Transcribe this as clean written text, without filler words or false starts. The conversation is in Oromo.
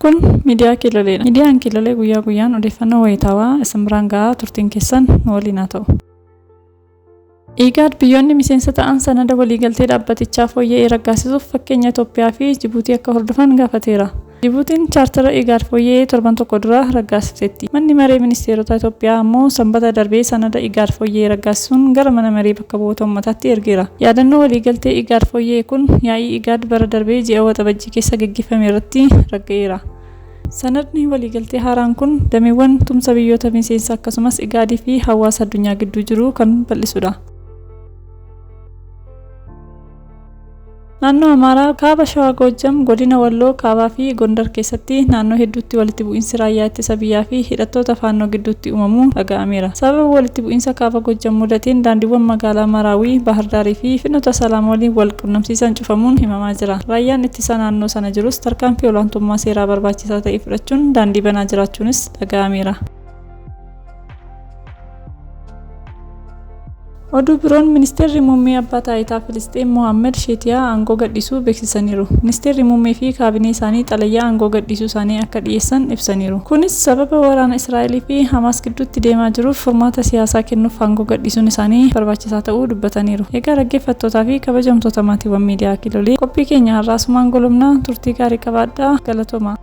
Kun miidiyaa Kiiloleedha. Miidiyaan Kiilolee guyyaa guyyaan odeeffannoo wayitaawaa isin biraan gahaa turtiin keessan nu waliin haa ta'u. IGAD biyyoonni miseensa ta'an sanada waliigaltee dhaabbatichaa fooyya'ee raggaasisuuf fakkeenya Itoophiyaa fi Jibuutii akka hordofan gaafateera. Jibuutiin chaartara IGAD fooyya'ee torban tokko dura raggaasifteetti. Manni maree ministeerota Itoophiyaa ammoo sanbata darbee sanada IGAD fooyya'ee raggaasisuun gara mana maree bakka bu'oota uummataatti ergeera. Yaadannoo waliigaltee IGAD fooyya'e kun yaa'ii IGAD bara darbee ji'a waxabajjii keessa gaggeeffame irratti ragga'eera. Sanadni waliigaltee haaraan kun dameewwan tumsa biyyoota miseensa akkasumas IGADii fi hawaasa addunyaa gidduu jiru kan bal'isudha. Naannoo Amaaraa kaaba Shawaa Goojjam godina Walloo kaabaa fi Gondar keessatti naannoo hedduutti walitti bu'iinsi raayyaa ittisa biyyaa fi hidhattoota faannoo gidduutti uumamuu dhaga'ameera. Sababa walitti bu'iinsa kaaba Goojjam mudateen daandiiwwan magaalaa Maraawii, Baahardaarii fi Finota Salaam waliin wal qunnamsiisan cufamuun himamaa jira. Raayyaan ittisa naannoo sana jirus tarkaanfii olaantummaa seeraa barbaachisaa ta'e fudhachuun daandii banaa jiraachuunis dhaga'ameera. Oduu biroon ministeerri muummee abbaa taayitaa Filisxeem Mohaammed Sheetiyaa aangoo gadhiisuu beeksisaniiru. Ministeerri muummee fi kaabinee isaanii xalayaa aangoo gadhiisuu isaanii akka dhiyeessan ibsaniiru. Kunis sababa waraana Israa'elii fi Hamaas gidduutti deemaa jiruuf furmaata siyaasaa kennuuf aangoo gadhiisuun isaanii barbaachisaa ta'uu dubbataniiru. Egaa dhaggeeffattootaa fi kabajamtoota maatiiwwan miidiyaa Kiilolee qophii keenya har'aa asumaan golobnaa turtii gaarii qabaadhaa galatooma.